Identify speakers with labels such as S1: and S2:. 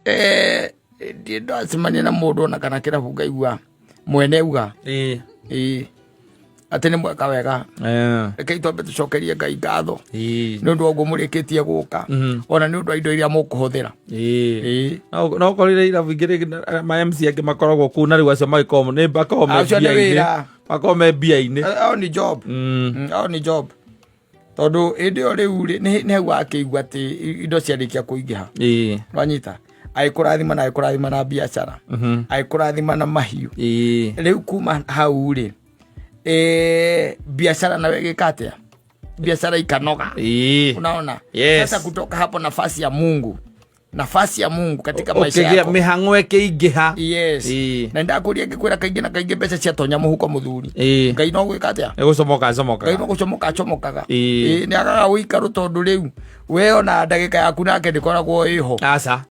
S1: Ndirĩ ndacemania na mũndũ ona kana kĩrabu ngaigua mwene uga ĩĩ atĩ nĩ mweka wega. Rekei twambe tũcokerie Ngai ngatho nĩ ũndũ wa ũguo mũrĩkĩtie gũka, ona nĩ ũndũ wa indo iria mũkũhũthĩra. Ĩĩ.
S2: No ũkorire irabu ingĩ rĩngĩ ma MC angĩ makoragwo kũu, na rĩu acio magĩkorwo nĩ makoragwo me
S1: Acio nĩ
S2: mbia-inĩ.
S1: wĩra.
S2: Makoragwo me mbia-inĩ.
S1: Ao nĩ job. Ao nĩ job, tondũ hĩndĩ ĩyo rĩu rĩ, nĩ hau akĩigua atĩ indo ciarĩkia kũingĩha. Wanyita, agĩkũrathima na agĩkũrathima na biacara, agĩkũrathima na mahiũ. Rĩu kuma hau rĩ, biacara nawe ĩgĩka atĩa? Biacara ikanoga. Unaona?
S2: Yes.
S1: Sasa kutoka hapo, nafasi ya Mungu, nafasi ya Mungu katika maisha
S2: Ũkĩgĩa
S1: yako
S2: mĩhang'o ĩkĩingĩha.
S1: Yes. Na ndakuria ngĩkwĩra kaingĩ na kaingĩ, mbeca ciatonya mũhuko, mũthuri, Ngai no gwĩka atĩa?
S2: Ĩgũcomoka comokaga.
S1: Ngai no gũcomoka acomokaga.
S2: Ĩĩ.
S1: Nĩ agaga ũikaro, tondũ rĩu we ona ndagĩka yaku nake ndĩkoragwo ĩho.
S2: Aca.